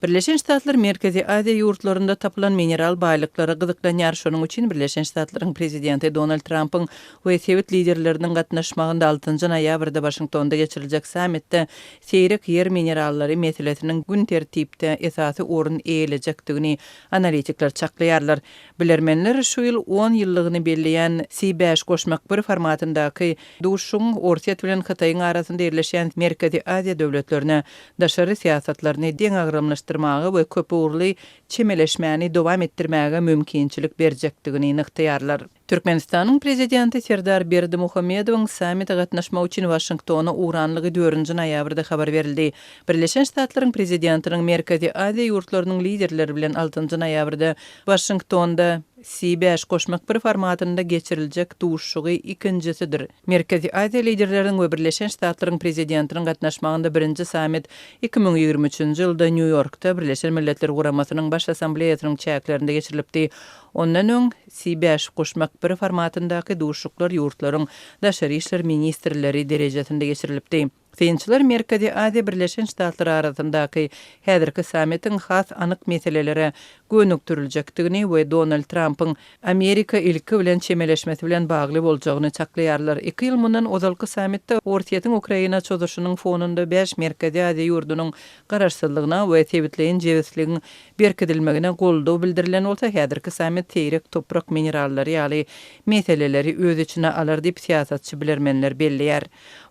Birleşen Ştatlar Merkezi Aziýa ýurtlarynda tapylan mineral baýlyklara gyzyklanýar, şonuň üçin Birleşen Ştatlaryň Prezidenti Donald Trampyň we sebit liderleriniň gatnaşmagynda altynjy noýabrda Waşingtonda geçiriljek sammitde seýrek ýer minerallary meselesiniň gün tertipde esasy orun eýelejekdigini analitikler çaklaýarlar. Bilermenler şu ýyl on ýyllygyny belleýän Si bäş goşmak bir formatyndaky duşuşygyň Orsýet bilen Hytaýyň arasynda ýerleşýän Merkezi Aziýa döwletlerine daşary syýasatlaryny deňagramlaşdyrmaga we köpugurly çemeleşmäni dowam etdirmäge mümkinçilik berjekdigini nygtaýarlar. Türkmenistanyň Prezidenti Serdar Berdimuhamedowyň sammite gatnaşmak üçin Waşingtona ugranlygy dördünji noýabrda habar berildi. Birleşen Ştatlaryň Prezidentiniň Merkezi Aziýa ýurtlarynyň liderleri bilen altynjy noýabrda Waşingtonda Si bäş goşmak bir formatynda geçiriljek duşuşygy ikinjisidir. Merkezi Aziýa liderleriniň we Birleşen Ştatlaryň Prezidentiniň gatnaşmagynda birinji sammit 2023-nji ýylda Nýu-Ýorkda Birleşen Milletler Guramasynyň Baş Assambleýasynyň çäklerinde geçirilipdi. Ondan öň Si bäş goşmak bir formatyndaky duşuşyklar ýurtlaryň daşary işler ministrleri derejesinde geçirilipdi. Synçylar Merkezi Aziýa-Birleşen Ştatlar arasyndaky häzirki sammitiň has anyk meselelere gönükdiriljekdigini we Donald Trampyň Amerika ilki bilen çemeleşmesi bilen bagly boljagyny çaklaýarlar. Iki ýyl mundan ozalky sammitde Orsýetiň Ukraina çozuşynyň fonunda bäş Merkezi Aziýa ýurdunyň garaşsyzlygyna we sebitleýin jebisligiň berkidilmegine goldaw bildirilen bolsa, häzirki sammit seýrek toprak minerallary ýaly meseleleri öz içine alar diýip, syýasatçy bilermenler belleýär.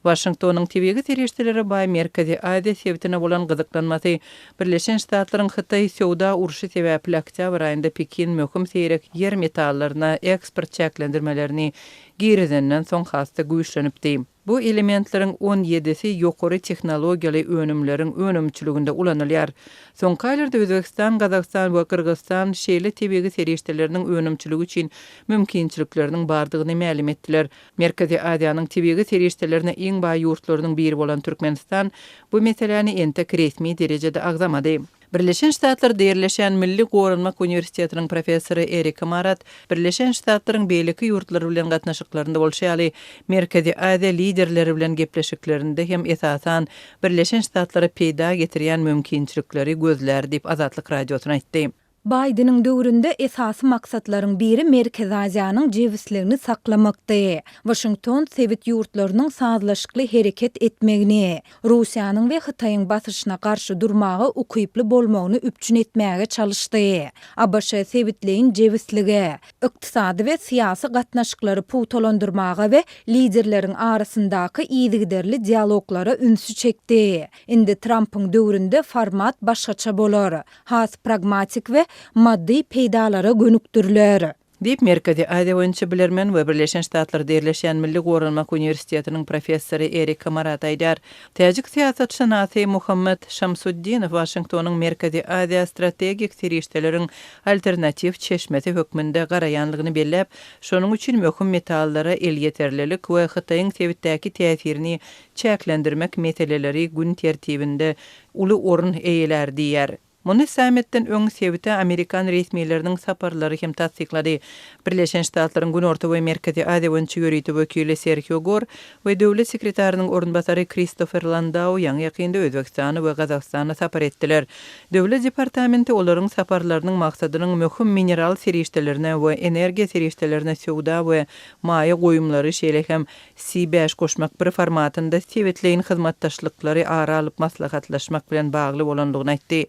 Waşingtonyň tebigy serişdelere baý Merkezi Aziýa sebitine bolan gyzyklanmasy Birleşen Ştatlaryň Hytaý söwda urşy sebäpli oktýabr aýynda Pekin möhüm seýrek ýer metallaryna eksport çäklendirmelerini girizenden soň has-da güýçlenipdi. Bu elementleriň on ýedisi ýokary tehnologiýaly önümleriň önümçiliginde ulanylýar. Soňky aýlarda Özbegistan, Gazagystan we Gyrgyzystan şeýle tebigy serişdeleriniň önümçiligi üçin mümkinçilikleriniň bardygyny mälim etdiler. Merkezi Aziýanyň tebigy serişdelerine iň baý ýurtlarynyň biri bolan Türkmenistan bu meseläni entek resmi derejede agzamady. Birleşen Ştatlarda ýerleşýän Milli Goranmak uniwersitetiniň professory Erika Marat Birleşen Ştatlaryň beýleki ýurtlar bilen gatnaşyklarynda bolşy ýaly, Merkezi Aziýa liderleri bilen gepleşiklerinde hem esasan Birleşen Ştatlara peýda getirýän mümkinçilikleri gözlär diýip Azatlyk Radiosyna aýtdy. Baýdeniň döwründe esasy maksatlaryň biri Merkezi Aziýanyň jebisligini saklamakdy. Waşington sebit ýurtlarynyň sazlaşykly hereket etmegini, Russiýanyň we Hytaýyň basyşyna garşy durmaga ukyply bolmagyny üpjün etmäge çalyşdy. ABŞ sebitleýin jebislige, ykdysady we syýasy gatnaşyklary pugtalandyrmaga we liderleriň arasyndaky yzygiderli dialoglara ünsi çekdi. Indi Trampyň döwründe format başgaça bolar. Has pragmatik we maddy peýdalara gönükdiriler. Diýip, Merkezi Aziýa boýunça bilermen we Birleşen Ştatlarda ýerleşýän Milli Goranmak uniwersitetiniň professory Erika Marat aýdýar. Täjik syýasatşynasy Muhammad Şamsuddinow Waşingtonyň Merkezi Aziýa strategik serişdeleriň alternatiw çeşmesi hökmünde garaýanlygyny belläp, şonuň üçin möhüm metallara elýeterlilik we Hytaýyň sebitdäki täsirini çäklendirmek meseleleri gün tertibinde uly orun eýelär diýýär. Muny sammitden öň sebite amerikan resmileriniň saparlary hem tassyklady. Birleşen Ştatlaryň Günorta we Merkezi Aziýa boýunça ýörite wekili Serhio Gor we döwlet sekretarynyň orunbasary Kristofer Landau ýaňy-ýakynda Özbegistana we Gazagystana sapar etdiler. Döwlet departamenti olaryň saparlarynyň maksadynyň möhüm mineral serişdelerine we energiýa serişdelerine söwda we maýa goýumlary, şeýle hem Si bäş goşmak bir formatynda sebitleýin hyzmatdaşlyklary ara alyp maslahatlaşmak bilen bagly bolandygyny aýtdy.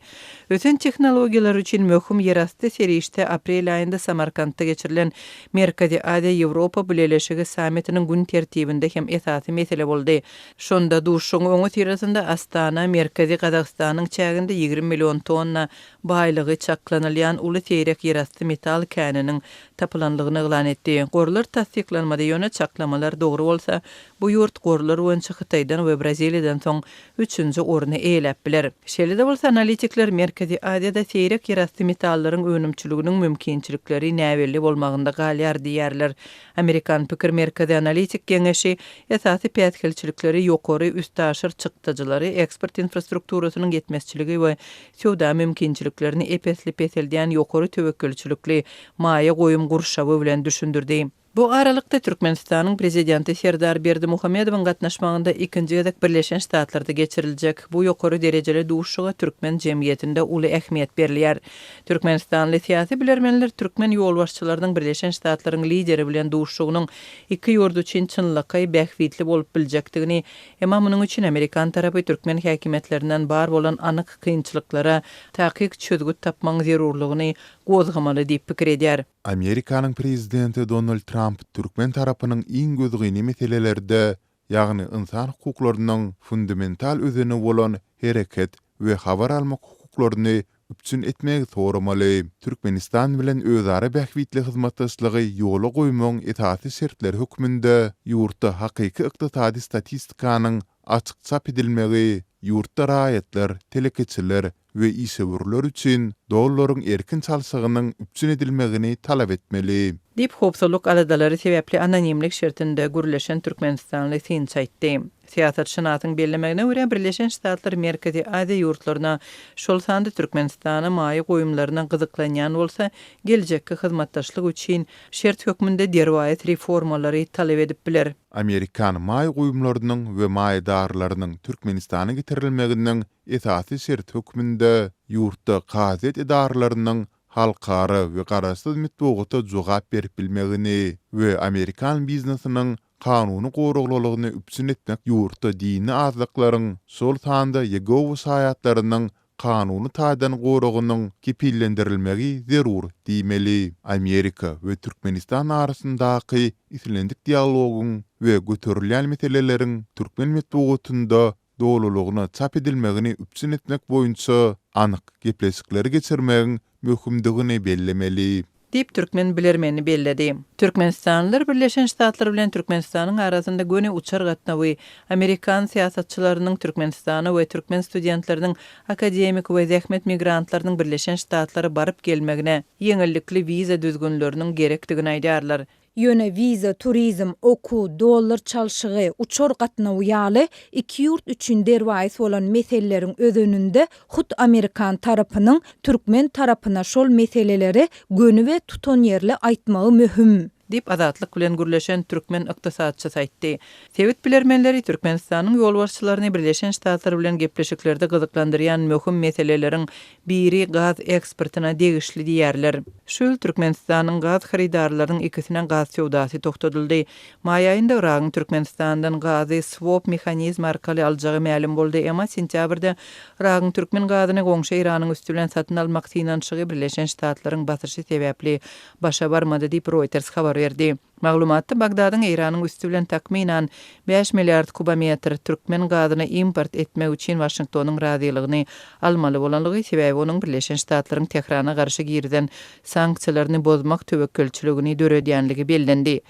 Ösen tehnologiýalar üçin möhüm ýerasty serişde aprel aýynda Samarkantda geçirilen Merkezi Aziýa-Ýewropa Bileleşigi sammitiniň gün tertibinde hem esasy mesele boldy. Şonda duşuşygyň öňüsyrasynda Astana Merkezi Gazagystanyň çäginde 20 million tonna baýlygy çaklanylýan uly seýrek ýerasty metal käniniň tapylanlygyny yglan etdi. Gorlar tassyklanmady, ýöne çaklamalar dogry bolsa, bu ýurt gorlar boýunça Hytaýdan we Braziliýadan soň üçünji orny eýeläp biler. Şeýle-de bolsa, analitikler Merkezi Aziýada seýrek ýerasty metallaryň önümçiliginiň mümkinçilikleri näbelli bolmagynda galýar diýýärler. Amerikan pikir merkezi analitik geňeşi esasy päsgelçilikleri ýokary üstaşyr çykdajylary, eksport infrastrukturasynyň ýetmezçiligi we söwda mümkinçiliklerini ep-esli peseldýän ýokary töwekgelçilikli maýa goýum gurşawy bilen düşündirdi. Bu aralykda, Türkmenistanyň Prezidenti Serdar Berdimuhamedowyň gatnaşmagynda ikinji gezek Birleşen Ştatlarda geçiriljek bu ýokary derejeli duşuşyga türkmen jemgyýetinde uly ähmiýet berilýär. Türkmenistanly syýasy bilermenler türkmen ýolbaşçylarynyň Birleşen Ştatlaryň lideri bilen duşuşygynyň iki ýurt üçin çynlakaý bähbitli bolup biljekdigini, emma munuň üçin amerikan tarapy türkmen häkimiýetlerinden bar bolan anyk kynçylyklara takyk çözgüt tapmagyň zerurlygyny gozgamaly diýip pikir edýär. Amerikanyň prezidenti Donald Tramp türkmen tarapynyň iň gözgyny meselelerde, ýagny ynsan hukuklarynyň fundamental özeni bolan hereket we habar almak hukuklaryny üpjün etmegi soramaly. Türkmenistan bilen özara bähbitli hyzmatdaşlygy ýola goýmagyň esasy şertleri hökmünde ýurtda hakyky ykdysady statistikanyň açyk çap edilmegi, ýurtda raýatlar, telekeçiler we işewürler üçin dollaryň erkin çalşygynyň üpjün edilmegini talap etmeli. Diýip, howpsuzlyk aladalary sebäpli anonimlik şertinde gürleşen türkmenistanly synçy aýtdy. Syýasatşynasyň bellemegine görä, Birleşen Ştatlar Merkezi Aziýa ýurtlaryna, şol sanda Türkmenistana maýa goýumlaryna gyzyklanýan bolsa, geljekki hyzmatdaşlyk üçin şert hökmünde derwaýys reformalary talap edip biler. Amerikan maýa goýumlarynyň we maýadarlarynyň Türkmenistana getirilmeginiň esasy şerti hökmünde ýurtda kazyýet edaralarynyň halkara we garaşsyz metbugata jogap berip bilmegini we amerikan biznesiniň kanuny goraglylygyny üpjün etmek ýurtda dini azlyklaryň, şol sanda Ýegowa şaýatlarynyň kanuny taýdan goragynyň kepillendirilmegi zerur diýmeli. Amerika we Türkmenistan arasyndaky islendik dialogyň we göterilýän meseleleriň türkmen metbugatynda dolulygyna çap edilmegini üpjün etmek boýunça anyk gepleşikleri geçirmegiň möhümdigini bellemeli. Diýip, türkmen bilermeni belledi. Türkmenistanlylar Birleşen Ştatlar bilen Türkmenistanyň arasynda göni uçar gatnawy, amerikan syýasatçylarynyň Türkmenistana we türkmen studentleriniň, akademik we zähmet migrantlarynyň Birleşen Ştatlara baryp gelmegine ýeňillikli wiza düzgünleriniň gerekdigini aýdýarlar. Ýöne wiza, turizm, okuw, dollar çalşygy, uçar gatnawy ýaly iki ýurt üçin derwaýys bolan meseleleriň özeninde hut amerikan tarapynyň türkmen tarapyna şol meseleleri göni we tutanýerli aýtmagy möhüm. Diýip, Azatlyk bilen gürleşen türkmen ykdysatçysy aýtdy. Sebit bilermenleri Türkmenistanyň ýolbaşçylaryny Birleşen Ştatlar bilen gepleşiklerde gyzyklandyrýan möhüm meseleleriň biri gaz eksportyna degişli diýýärler. Şu ýyl Türkmenistanyň gaz hyrydarlarynyň ikisine gaz söwdasy togtadyldy. Maý aýynda Yragyň Türkmenistandan gazy swop mehanizmi arkaly aljagy mälim boldy, emma sentýabrda Yragyň türkmen gazyny goňşy Eýranyň üsti bilen satyn almak synanyşygy Birleşen Ştatlaryň basyşy sebäpli başa barmady diýip, Reuters habar berdi. Maglumatda Bagdadyň Eýranyň üsti bilen takmynan bäş milliard kubometr türkmen gazyny import etmek üçin Waşingtonyň razylygyny almaly bolanlygy, sebäbi onuň Birleşen Ştatlaryň Tährana garşy girizen sanksiýalaryny bozmak töwekgelçiligini döredýänligi bellendi.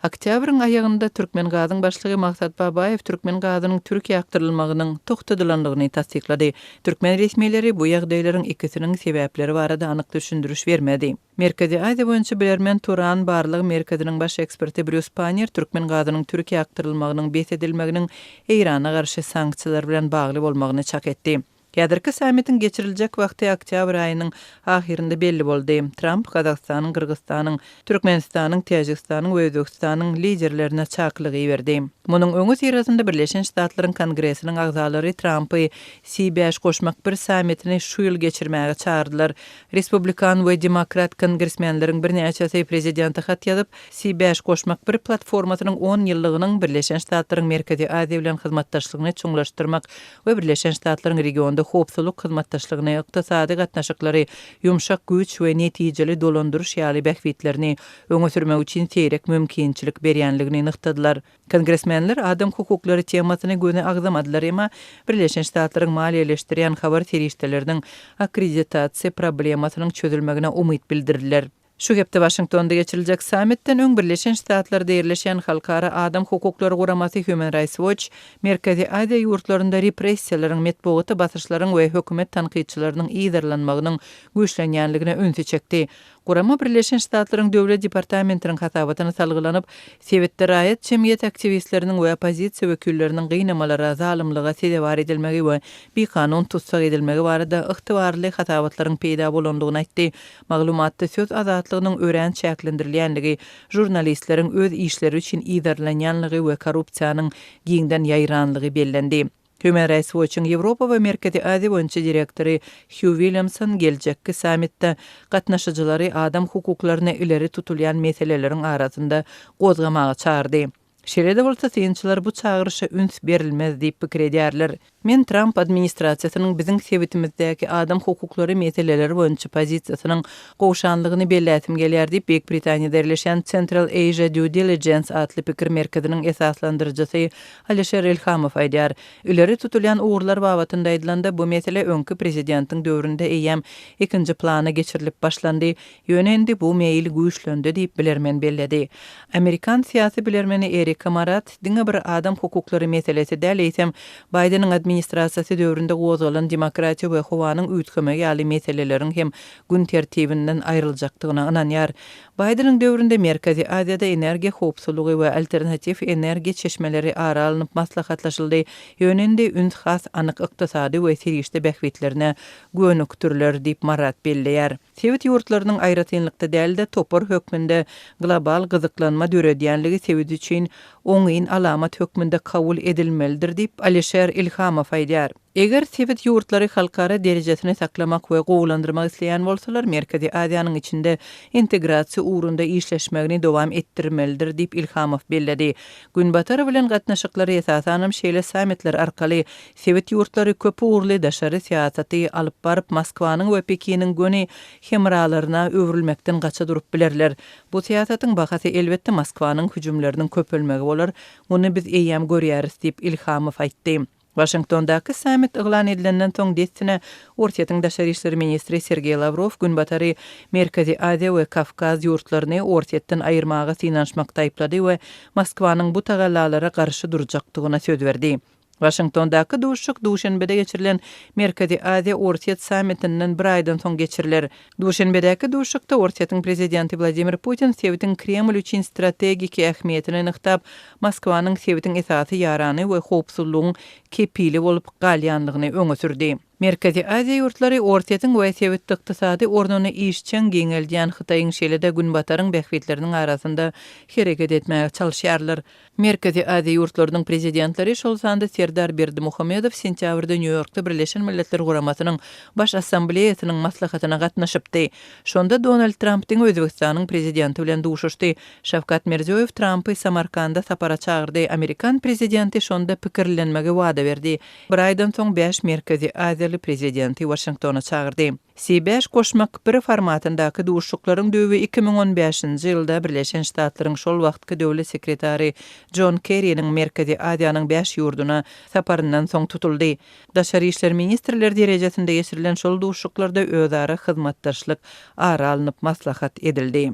Oktýabryň aýagynda Türkmengazyň başlygy Maksat Babaýew türkmen gazynyň Türkiýä akdyrylmagynyň togtadylanlygyny tassyklady. Türkmen resmileri bu ýagdaýlaryň ikisiniň sebäpleri barada anyk düşündiriş bermedi. Merkezi Aziýa boýunça bilermen Turan barlag merkeziniň baş eksperti Brýus Pannier türkmen gazynyň Türkiýä akdyrylmagynyň bes edilmeginiň Eýrana garşy sanksiýalar bilen bagly bolmagyny çak etdi. Häzirki sammitiň geçiriljek wagty oktýabr aýynyň ahyrynda belli boldy. Tramp Gazagystanyň, Gyrgyzystanyň, Türkmenistanyň, Täjigistanyň we Özbegistanyň liderlerine çakylyk iberdi. Munuň öňüsyrasynda Birleşen Ştatlaryň Kongresiniň agzalary Trampy Si bäş goşmak bir sammitini şu ýyl geçirmäge çagyrdylar. Respublikan we demokrat kongresmenleriň birnäçesi prezidente hat ýazyp, Si bäş goşmak bir platformasynyň on ýyllygynyň Birleşen Ştatlaryň Merkezi Aziýa bilen hyzmatdaşlygyny çuňlaşdyrmak we Birleşen Ştatlaryň regionda howpsuzlyk hyzmatdaşlygyny, ykdysady gatnaşyklary, ýumşak güýç we netijeli dolandyryş ýaly bähbitlerini öňe sürmek üçin seýrek mümkinçilik berýänligini nygtadylar. Kongresmenler adam hukuklary temasyny göni agzamadylar, emma Birleşen Ştatlaryň maliýeleşdirýän habar serişdeleriniň akkreditasiýa problemasynyň çözülmegine umyt bildirdiler. Şu hepde Waşingtonda geçiriljek sammitden öň Birleşen Ştatlarda ýerleşýän halkara adam hukuklary guramasy Human Rights Watch Merkezi Aziýa ýurtlarynda repressiýalaryň, metbugata basyşlaryň we hökümet tankytçylarynyň yzarlanmagynyň güýçlenýänligine ünsi çekdi. Gurama Birleşen Ştatlaryň Döwlet departamentiniň hasabatyna salgylanyp, sebitde raýat jemgyýet aktiwistleriniň we oppozisiýa wekilleriniň gynamalara, zalymlyga sezewar edilmegi we bikanun tussag edilmegi barada ygtybarly hasabatlaryň peýda bolandygyny aýtdy. Maglumatda söz azatlygynyň örän çäklendirilýänligi, žurnalistleriň öz işleri üçin yzarlanýanlygy we korrupsiýanyň giňden ýaýranlygy bellendi. Human Rights Watch-yň Ýewropa we Merkezi Aziýa boýunça direktory Hýu Williamson geljekki sammitde gatnaşyjylary adam hukuklaryny ileri tutulýan meseleleriň arasynda gozgamaga çagyrdy. Şeýle-de bolsa, synçylar bu çagyryşa üns berilmez diýip pikir edýärler. Men Tramp administrasiýasynyň biziň sebitimizdäki adam hukuklary meseleleri boýunça pozisiýasynyň gowşanlygyny belläsim gelýär diýip, Beýik Britaniýada ýerleşýän Central Asia Due Diligence atly pikir merkeziniň esaslandyryjysy Alişer Ilhamow aýdýar. Ileri tutulýan ugurlar babatynda aýdylanda, bu mesele öňki prezidentiň döwründe eýýäm ikinji plana geçirilip başlandy, ýöne indi bu meýil güýçlendi diýip, bilermen belledi. Amerikan syýasy bilermeni Erika Marat diňe bir adam hukuklary meselesi däl, eýsem, Baýdeniň administrasiýasy döwründe gozgalan demokratiýa we howanyň üýtgemegi ýaly meseleleriň hem gün tertibinden aýryljakdygyna ynanýar. Baýdeniň döwründe Merkezi Aziýada energiýa howpsuzlygy we alternatiw energiýa çeşmeleri ara alnyp maslahatlaşyldy, ýöne indi üns has anyk ykdysady we serişde bähbitlerine gönükdiriler diýip, Marat belleýär. Sebit ýurtlarynyň aýratynlykda däl-de, topar hökmünde global gyzyklanma döredýänligi sebit üçin oňyn alamat hökmünde kabul edilmelidir diýip, Alişer Ilhamow aýdýar. Eger sebit ýurtlary halkara derejesini saklamak we gowulandyrmak isleýän bolsalar, Merkezi Aziýanyň içinde integrasiýa ugrunda işleşmegini dowam etdirmelidir diýip, Ilhamow belledi. Günbatar bilen gatnaşyklary esasanam şeýle sammitler arkaly sebit ýurtlary köpugurly daşary syýasaty alyp baryp, Moskwanyň we Pekiniň göni hemralaryna öwrülmekden gaça durup bilerler. Bu syýasatyň bahasy elbetde Moskwanyň hüjümleriniň köpelmegi bolar, muny biz eýýäm görýäris diýip, Ilhamow aýtdy. Waşingtondaky sammit yglan edilenden soň dessine Orsýetiň daşary işler ministri Sergeý Lawrow Günbatary Merkezi Aziýa we Kawkaz ýurtlaryny Orsýetden aýyrmaga synanyşmakda aýyplady we Moskwanyň bu tagallalara garşy durjakdygyna söz berdi. Waşingtondaky duşuşyk Duşenbede geçirilen Merkezi Aziýa-Orsýet sammitinden bir aýdan soň geçiriler. Duşenbedäki duşuşykda Orsýetiň prezidenti Wladimir Putin sebitiň Kreml üçin strategiki ähmiýetini nygtap, Moskwanyň sebitiň esasy ýarany we howpsuzlygyň kepili bolup galýandygyny öňe sürdi. Merkezi Aziýa ýurtlary Orsýetiň we sebitde ykdysady ornuny işjeň giňeldýän Hytaýyň şeýle-de Günbataryň bähbitleriniň arasynda hereket etmäge çalyşýarlar. Merkezi Aziýa ýurtlarynyň Prezidentleri, şol sanda Serdar Berdimuhamedow sentýabrda Nýu-Ýorkda Birleşen Milletler Guramasynyň Baş Assambleýasynyň maslahatyna gatnaşypdy. Şonda Donald Tramp diňe Özbegistanyň Prezidenti bilen duşuşdy. Şawkat Mirziýoýew Trampy Samarkanda sapara çagyrdy, amerikan Prezidenti şonda pikirlenmegi wada berdi. Bir aýdan soň bäş Merkezi Aziýaly Prezidenti Waşingtona çagyrdy. Si bäş goşmak bir formatyndaky duşuşyklaryň düýbi 2015-nji ýylda Birleşen Ştatlaryň şol wagtky döwlet sekretary Jon Kerriniň Merkezi Aziýanyň bäş ýurduna saparyndan soň tutuldy. Daşary işler ministrleri derejesinde geçirilen şol duşuşyklarda özara hyzmatdaşlyk ara alnyp maslahat edildi.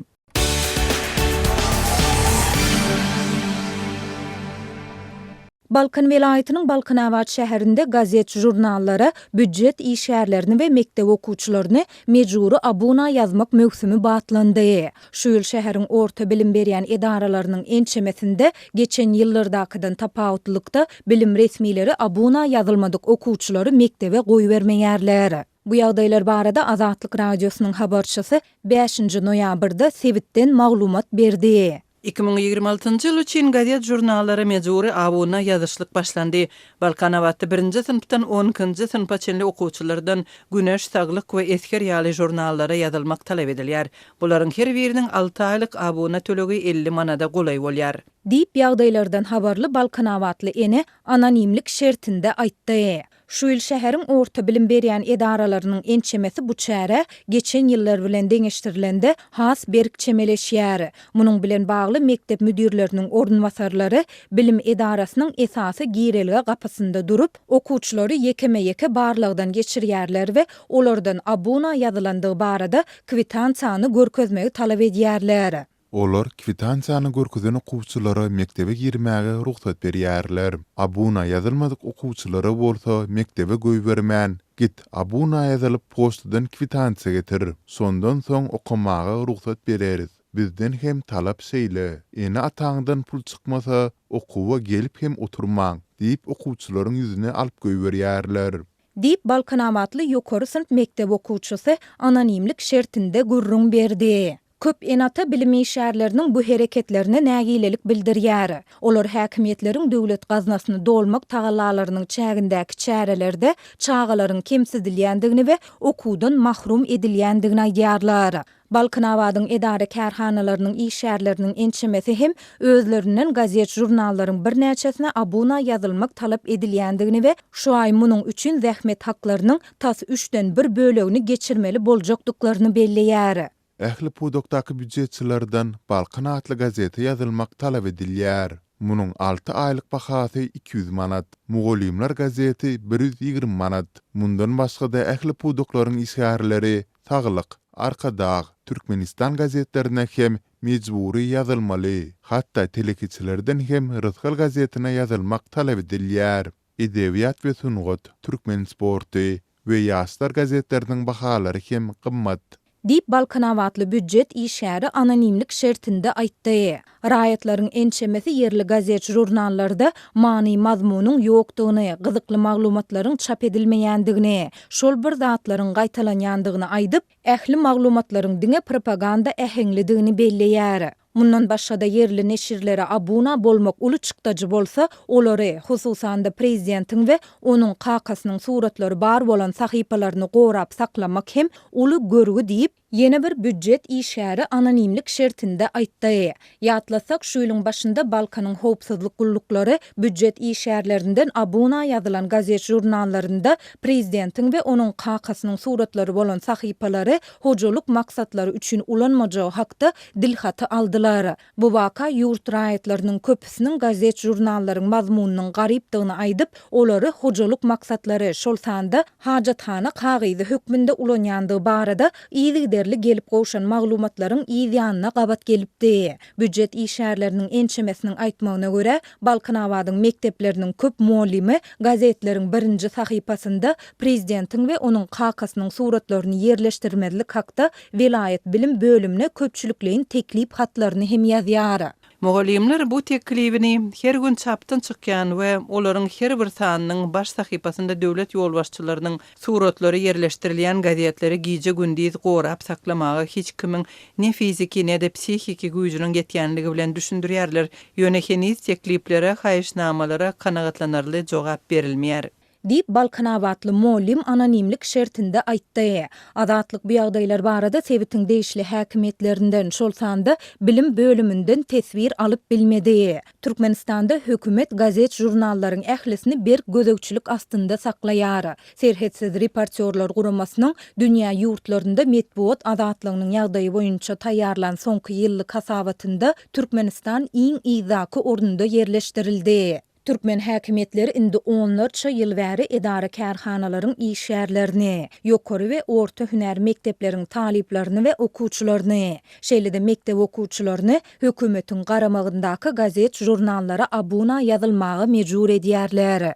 Balkan welaýatynyň Balkanabat şäherinde gazet-žurnallara býujet işgärlerini we mekdep okuwçylaryny mejbury abuna ýazmak möwsümi batlandy. Şu ýyl şäheriň orta bilim berýän edaralarynyň ençemesinde geçen ýyllardakydan tapawutlylykda bilim resmileri abuna ýazylmadyk okuwçylary mekdebe goýbermeýärler. Bu ýagdaýlar barada Azatlyk Radiosynyň habarçysy bäşinji noýabrda sebitden maglumat berdi. 2026-njy ýyl üçin gazet-žurnallara mejbury abuna ýazyşlyk başlandy. Balkanabatda birinji synpdan on ikinji synpa çenli okuwçylardan Güneş, Saglyk we Esger ýaly žurnallara ýazylmak talap edilýär. Bularyň her biriniň alty aýlyk abuna tölegi 50 manada golaý bolýar. Diýip, ýagdaýlardan habarly balkanabatly ene anonimlik şertinde aýtdy. Şu ýyl şäheriň orta bilim berýän edaralarynyň ençemesi bu çärä geçen ýyllar bilen deňeşdirilende has berk çemeleşýär. Munuň bilen bagly mekdep müdirleriniň orunbasarlary bilim edarasynyň esasy girelge gapysynda durup, okuwçylary ýekeme-ýeke barlagdan geçirýärler we olardan abuna ýazylandygy barada kwitansiýany görkezmegi talap edýärler. Olar kwitansiýany görkezen okuwçylara mekdebe girmäge rugsat berýärler. Abuna ýazylmadyk okuwçylara bolsa mekdebe goýbermän, Git, abuna ýazylyp poçtadan kwitansiýa getir. Şondan soň okamaga rugsat bereris. Bizden hem talap şeýle. Ene-ataňdan pul çykmasa, okuwa gelip hem oturmaň diýip okuwçylaryň ýüzüni alyp goýberýärler. Diýip, balkanabatly ýokary synp mekdep okuwçysy anonimlik şertinde gürrüň berdi. Köp ene-ata bilim işgärleriniň bu hereketlerine nägilelik bildirýär. Olar häkimiýetleriň döwlet gaznasyny dolmak tagallalarynyň çägindäki çärelerde çagalaryň kemsidilýändigini we okuwdan mahrum edilýändigini aýdýarlar. Balkanabadyň edara-kärhanalarynyň işgärleriniň ençemesi hem özlerinden gazet-žurnallaryň birnäçesine abuna ýazylmak talap edilýändigini we şu aý munuň üçin zähmet haklarynyň tas üçden bir bölegini geçirmeli boljakdyklaryny belleýär. Ähli pudakdaky býujetçilerden Balkan atly gazete ýazylmak talap edilýär. Munuň alty aýlyk bahasy 200 manat. Mugallymlar gazeti 120 manat. Mundan başga-da ähli pudaklaryň işgärleri Saglyk, Arkadag, Türkmenistan gazetlerine hem mejbury ýazylmaly. Hatda telekeçilerden hem Rysgal gazetine ýazylmak talap edilýär. Edebiýat we sungat, Türkmen sporty we Ýaşlar gazetleriniň bahalary hem gymmat. Diýip, balkanabatly býujet işgäri anonimlik şertinde aýtdy. Raýatlaryň ençemesi ýerli gazet-žurnallarda many-mazmunyň ýokdugyny, gyzykly maglumatlaryň çap edilmeýändigini, şol bir zatlaryň gaýtalanýandygyny aýdyp, ähli maglumatlaryň diňe propaganda äheňlidigini belleýär. Mundan başga-da ýerli neşirlere abuna bolmak uly çykdajy bolsa, olary, hususan-da prezidentiň we onuň kakasynyň suratlary bar bolan sahypalaryny gorap saklamak hem uly görgi diýip, ýene bir býujet işgäri anonimlik şertinde aýtdy. Ýatlasak, şu ýylyň başynda Balkanyň howpsuzlyk gulluklary býujet işgärlerinden abuna ýazylan gazet-žurnallarynda prezidentiň we onuň kakasynyň suratlary bolan sahypalary hojalyk maksatlary üçin ulanmajagy hakda dilhaty aldylar. Bu waka ýurt raýatlarynyň köpüsiniň gazet-žurnallaryň mazmunynyň garypdygyny aýdyp, olary hojalyk maksatlary, şol sanda hajathana kagyzy hökmünde ulanýandygy barada yzygiderli gelip gowşan maglumatlaryň yz ýanyna gabat gelipdi. Býujet işgärleriniň ençemesiniň aýtmagyna görä, Balkanabadyň mekdepleriniň köp mugallymy gazetleriň birinji sahypasynda prezidentiň we onuň kakasynyň suratlaryny ýerleşdirmezlik hakda welaýat bilim bölümine köpçülikleýin teklip hatlaryny hem ýazýar. Mugallymlar bu teklibini her gün çapdan çykýan we olaryň her bir sanynyň baş sahypasynda döwlet ýolbaşçylarynyň suratlary ýerleşdirilýän gazetleri gije-gündiz gorap saklamaga hiç kimiň ne fiziki, ne-de psihiki güýjüniň ýetýänligi bilen düşündirýärler, ýöne heniz tekliplere, haýyşnamalara kanagatlanarly jogap berilmeýär. Diýip, balkanabatly mugallym anonimlik şertinde aýtdy. Azatlyk bu ýagdaýlar barada sebitiň degişli häkimiýetlerinden, şol sanda bilim bölüminden teswir alyp bilmedi. Türkmenistanda hökümet gazet-žurnallaryň ählisini berk gözegçilik astynda saklaýar. Serhetsiz reportýorlar guramasynyň dünýä ýurtlarynda metbugat azatlygynyň ýagdaýy boýunça taýýarlan soňky ýyllyk hasabatynda Türkmenistan iň yzdaky orunda ýerleşdirildi. Türkmen häkimiýetleri indi onlarça ýyl bäri edara-kärhanalaryň işgärlerini, ýokary we orta hünär mekdepleriň talyplaryny we okuwçylaryny, şeýle-de mekdep okuwçylaryny hökümetiň garamagyndaky gazet-žurnallara abuna ýazylmaga mejbur edýärler.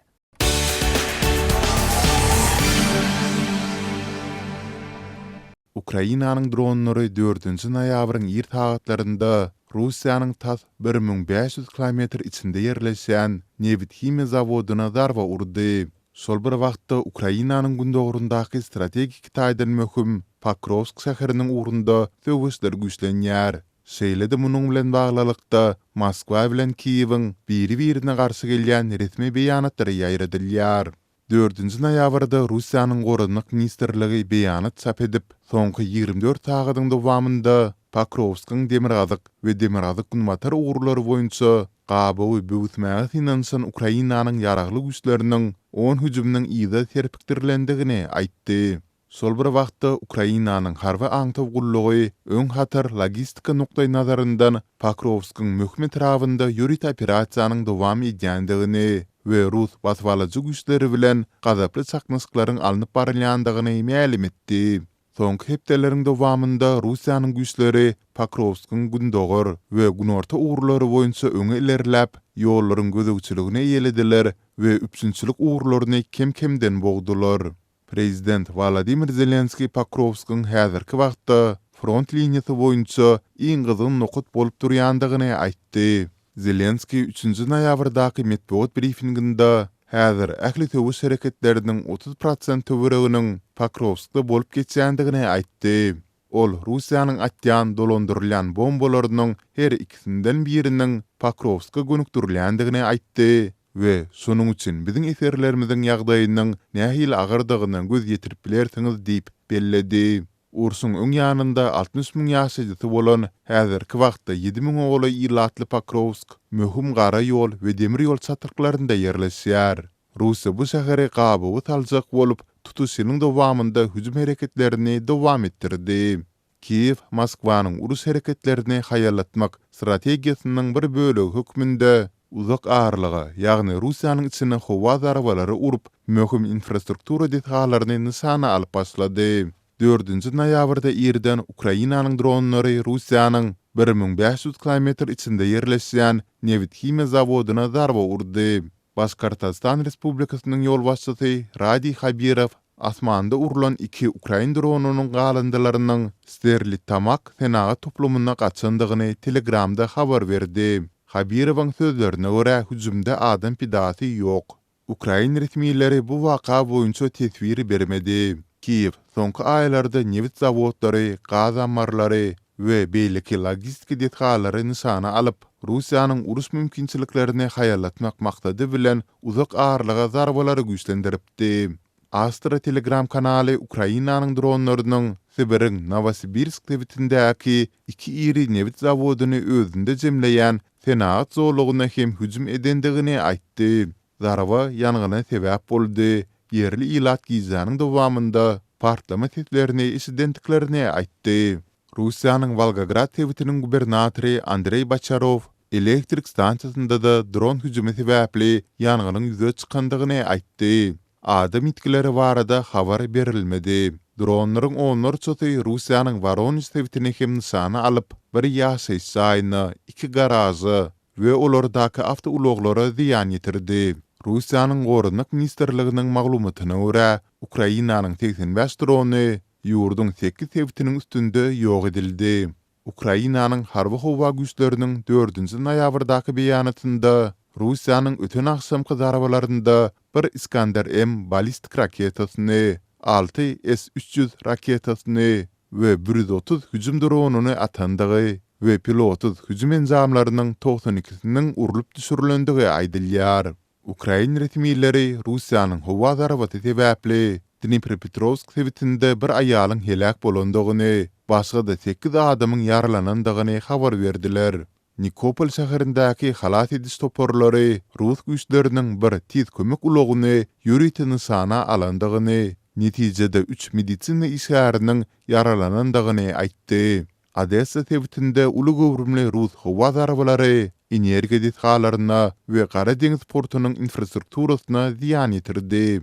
Ukrainanyň dronlary dördünji noýabryň ir sagatlarynda Russiýanyň tas 1500 kilometr içinde ýerleşýän nebit-himiýa zawodyna zarba urdy. Şol bir wagtda, Ukrainanyň gündogaryndaky strategik taýdan möhüm Pokrowsk şäheriniň ugrunda söweşler güýçlenýär. Şeýle-de munuň bilen baglylykda, Moskwa bilen Kiýewiň biri-birine garşy gelýän resmi beýanatlary ýaýradylýar. Dördünji noýabrda Russiýanyň Goranmak ministrligi beýanat çap edip, soňky 24 sagadyň dowamynda Pokrowskyň demirgazyk we demirgazyk-günbatar ugurlary boýunça gabawy böwüsmäge synanyşan Ukrainanyň Ýaragly Güýçleriniň on hüjüminiň yza serpikdirilendigini aýtdy. Şol bir wagtda, Ukrainanyň harby aňtaw gullugy öň hatar logistika nukdaýnazaryndan Pokrowskyň möhüm etrabynda ýörite operasiýanyň dowam edýändigini we rus basybalyjy güýçleri bilen gazaply çaknyşyklaryň alnyp barylýandygyny mälim etdi. Soňky hepdeleriň dowamynda Russiýanyň güýçleri Pokrowskyň gündogar we günorta ugurlary boýunça öňe ilerläp, ýollaryň gözegçiligini eýelediler we üpjünçilik ugurlaryny kem-kemden bogdular. Prezident Wolodymyr Zelenskiý Pokrowskyň häzirki wagtda front liniýasy boýunça iň gyzgyn nokat bolup durýandygyny aýtdy. Zelenskiý üçünji noýabrdaky metbugat brifinginde häzir ähli söweş hereketleriniň 30 prosent töwereginiň Pokrowskda bolup geçýändigini aýtdy. Ol Russiýanyň atýan dolandyrylýan bombalarynyň her ikisinden biriniň Pokrowska gönükdirilýändigini aýtdy we şonuň üçin biziň esgerlerimiziň ýagdaýynyň nähili agyrdygyna göz ýetirip bilersiňiz diýip belledi. Urşuň öň ýanynda 60 müň ýaşaýjysy bolan, häzirki wagtda ýedi müňe golaý ilatly Pokrowsk möhüm gara ýol we demir ýol çatryklarynda ýerleşýär. Russiýa bu şäheri gabawa saljak bolup, tutuş ýylyň dowamynda hüjüm hereketlerini dowam etdirdi. Kiýew Moskwanyň uruş hereketlerini haýallatmak strategiýasynyň bir bölegi hökmünde uzak aralyga, ýagny Russiýanyň içine howa zarbalary urup, möhüm infrastruktura desgalaryny nyşana alyp başlady. Dördünji noýabrda irden Ukrainanyň dronlary Russiýanyň 1500 kilometr içinde ýerleşýän nebit-himiýa zawodyna zarba urdy. Başkortostan Respublikasynyň ýolbaşçysy Radiý Habirow asmanda urlan iki ukrain dronynyň galyndylarynyň Sterlitamak senagat toplumyna gaçandygyny Telegramda habar berdi. Habirowyň sözlerine görä, hüjümde adam pidasy ýok. Ukrain resmileri bu waka boýunça teswir bermedi. Kiýew soňky aýlarda nebit zawodlary, gaz ammarlary we beýleki logistika desgalary nyşana alyp, Russiýanyň uruş mümkinçiliklerini haýallatmak maksady bilen uzak aralyga zarbalary güýçlendiripdi. Astra Telegram kanaly Ukrainanyň dronlarynyň Sibiriň Nowosibirsk sebitindäki iki iri nebit zawodyny özünde jemleýän senagat zolagyna hem hüjüm edendigini aýtdy. Zarba ýangyna sebäp boldy, ýerli ilat gijäniň dowamynda partlama seslerini eşidendiklerini aýtdy. Russiýanyň Wolgograd sebitiniň gubernatory Andreý Boçarow elektrik stansiýasynda-da dron hüjümi sebäpli ýangynyň ýüze çykandygyny aýtdy. Adam ýitgileri barada habar berilmedi. Dronlaryň onlarçasy Russiýanyň Woronež sebitini hem nyşana alyp, bir ýaşaýyş jaýyna, iki garaža we olardaky awtoulaglara zyýan ýetirdi. Russiýanyň Goranmak ministrliginiň maglumatyna görä, Ukrainanyň 85 drony ýurduň sekiz sebitiniň üstünde ýok edildi. Ukrainanyň Harby-howa güýçleriniň dördünji noýabrdaky beýanatynda Russiýanyň öten agşamky zarbalarynda bir Iskander-M ballistik raketasyny, alty S-300 raketasyny we 130 hüjüm dronyny atandygy we pilotsyz hüjüm enjamlarynyň togsan ikisiniň urlup düşürilendigi aýdylýar. Ukrain resmileri Russiýanyň howa zarbasy sebäpli Dniprepetrowsk sebitinde bir aýalyň heläk bolandygyny, başga-da sekiz adamyň ýaralanandygyny habar berdiler. Nikopol şäherindäki halas ediş toparlary rus güýçleriniň bir tiz kömek ulagyny ýörite nyşana alandygyny, netijede üç medisina işgäriniň ýaralanandygyny aýtdy. Odessa sebitinde uly göwrümli rus howa zarbalary energiýa desgalaryna we Gara deňiz portunyň infrastrukturasyna zyýan ýetirdi.